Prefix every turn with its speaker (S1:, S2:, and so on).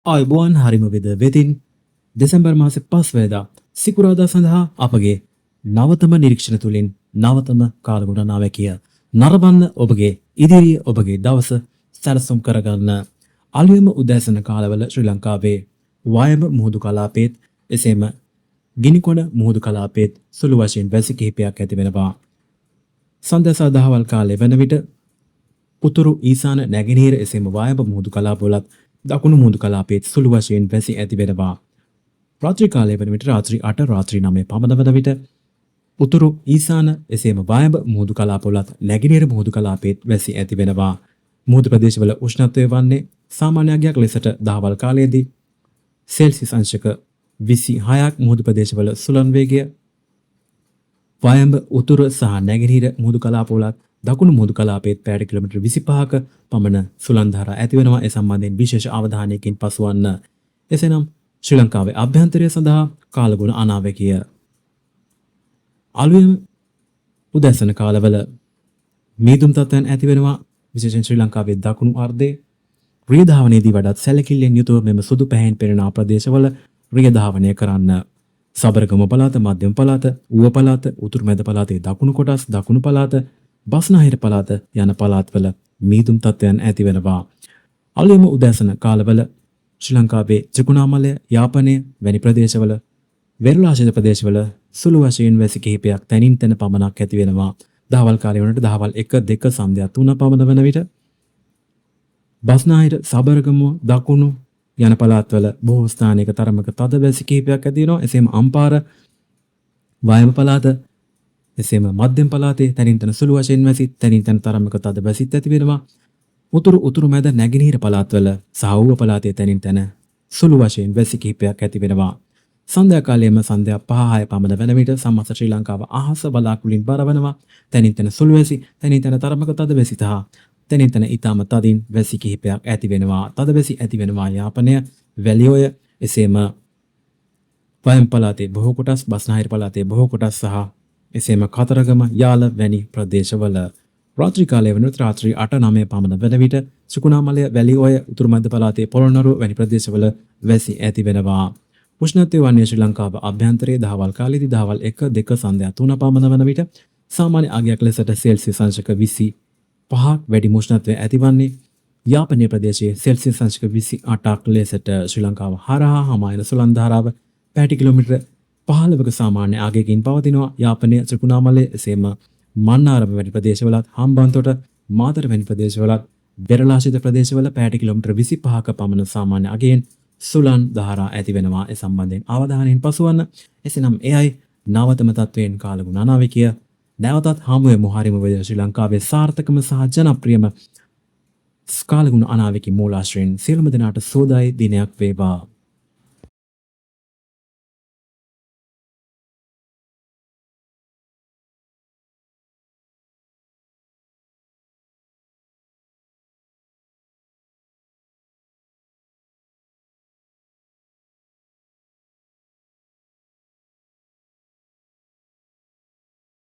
S1: ආයුබෝවන්. හරිම වෙද වෙතින් දෙසැම්බර් මාසේ 5 වෙනිදා සිකුරාදා සඳහා අපගේ නවතම නිරීක්ෂණ තුලින් නවතම කාලගුණ නාවැකිය නරඹන්න ඔබගේ ඉදිරිය ඔබගේ දවස සැලසුම් කරගන්න. අලුයම උදෑසන කාලවල ශ්‍රී ලංකාවේ වයඹ මුහුදු කලාපයේත් එසේම ගිනිකොන මුහුදු කලාපයේත් සුළු වශයෙන් වැසි කිහිපයක් ඇති වෙනවා. සන්ධ්‍යා සහ දහවල් කාලය වන විට උතුරු, ඊසාන, නැගෙනහිර එසේම වයඹ මුහුදු කලාපවලත් දකුණු මුහුදු කලාපයේත් සුළු වශයෙන් වැසි ඇති වෙනවා. රාත්‍රී කාලය වන විට රාත්‍රී 8, රාත්‍රී 9 පමණ වන විට උතුරු, ඊසාන එසේම වයඹ මුහුදු කලාපවලත් නැගෙනහිර මුහුදු කලාපයේත් වැසි ඇති වෙනවා. මුහුදු ප්‍රදේශවල උෂ්ණත්වය වන්නේ සාමාන්‍ය අගයක් ලෙසට දහවල් කාලයේදී සෙල්සියස් අංශක 26ක්. මුහුදු ප්‍රදේශවල සුළං වේගය වයඹ, උතුර සහ නැගෙනහිර මුහුදු කලාපවලත් දකුණු මුහුදු කලාපයේත් පැයට කිලෝමීටර් 25ක පමණ සුළං ධාරා ඇති වෙනවා. ඒ සම්බන්ධයෙන් විශේෂ අවධානයකින් පසුවන්න. එසේනම් ශ්‍රී ලංකාවේ අභ්‍යන්තරය සඳහා කාලගුණ අනාවැකිය. අලුයම උදෑසන කාලවල මීදුම් තත්ත්වයන් ඇති වෙනවා. විශේෂයෙන් ශ්‍රී ලංකාවේ දකුණු අර්ධයේ රිය ධාවනයේදී වඩාත් සැලකිල්ලෙන් යුතුව මෙම සුදු පැහැයෙන් පෙනෙන ප්‍රදේශවල රිය ධාවනය කරන්න. සබරගම පළාත, මධ්‍යම පළාත, ඌව පළාත, උතුරු මැද පළාතේ දකුණු කොටස්, දකුණු පළාත, බස්නාහිර පළාත යන පළාත්වල මීදුම් තත්ත්වයන් ඇති වෙනවා. අලුයම උදෑසන කාලවල ශ්‍රී ලංකාවේ ත්‍රිකුණාමලය, යාපනය වැනි ප්‍රදේශවල, වෙරළාශ්‍රිත ප්‍රදේශවල සුළු වශයෙන් වැසි කිහිපයක් තැනින් තැන පමණක් ඇති වෙනවා. දහවල් කාලය වනට දහවල් 1, 2, සන්ධ්‍යා 3 පමණ වන විට බස්නාහිර, සබරගමුව, දකුණු යන පළාත්වල බොහෝ ස්ථානයක තරමක තද වැසි කිහිපයක් ඇති වෙනවා. එසේම අම්පාර, වයඹ පළාත, එසේම මධ්‍යම පළාතේ තැනින් තැන සුළු වශයෙන් වැසි, තැනින් තැන තරමක තද වැසිත් ඇති වෙනවා. උතුරු, උතුරු මැද, නැගෙනහිර පළාත්වල සහ ඌව පළාතේ තැනින් තැන සුළු වශයෙන් වැසි කිහිපයක් ඇති වෙනවා. සන්ධ්‍යා කාලයේම සන්ධ්‍යා 5, 6 පමණ වන විට සමස්ත ශ්‍රී ලංකාව අහස බලාකුලින් බරවනවා. තැනින් තැන සුළු වැසි, තැනින් තැන තරමක තද වැසි සහ තැනින් තැන ඊටම තදින් වැසි කිහිපයක් ඇති වෙනවා. තද වැසි ඇති වෙනවා යාපනය, වැලිඔය, එසේම වයඹ පළාතේ බොහෝ කොටස්, බස්නාහිර පළාතේ බොහෝ කොටස් සහ එසේම කතරගම, යාල වැනි ප්‍රදේශවල. රාත්‍රී කාලය වන විට රාත්‍රී 8, 9 පමණ වන විට ත්‍රිකුණාමලය, වැලිඔය, උතුරු මැද පළාතේ පොළොන්නරුව වැනි ප්‍රදේශවල වැසි ඇති වෙනවා. උෂ්ණත්වය වන්නේ ශ්‍රී ලංකාව අභ්‍යන්තරයේ දහවල් කාලයේදී දහවල් 1, 2, සන්ධ්‍යා 3 පමණ වන විට සාමාන්‍ය අගයක් ලෙසට සෙල්සියස් අංශක 25ක් වැඩි උෂ්ණත්වය ඇතිවන්නේ යාපනය ප්‍රදේශයේ සෙල්සියස් අංශක 28ක් ලෙසට. ශ්‍රී ලංකාව හරහා හමා යන සුළං ධාරාව පැයට කිලෝමීටර් 15ක සාමාන්‍ය අගයකින් පවතිනවා. යාපනය, ත්‍රිකුණාමලය, එසේම මන්නාරම වැනි ප්‍රදේශවලත්, හම්බන්තොට, මාතර වැනි ප්‍රදේශවලත්, වෙරළාශ්‍රිත ප්‍රදේශවල පැයට කිලෝමීටර් 25ක පමණ සාමාන්‍ය අගයෙන් සුළං ධාරා ඇති වෙනවා. ඒ සම්බන්ධයෙන් අවධානයෙන් පසුවන්න. එසේනම් එයයි නවතම තත්වයෙන් කාලගුණ අනාවැකිය. නැවතත් හමු වෙමු හරිම වෙද ශ්‍රී ලංකාවේ සාර්ථකම සහ ජනප්‍රියම කාලගුණ අනාවැකි මූලාශ්‍රයෙන්. සියලුම දෙනාට සෝදායි දිනයක් වේවා.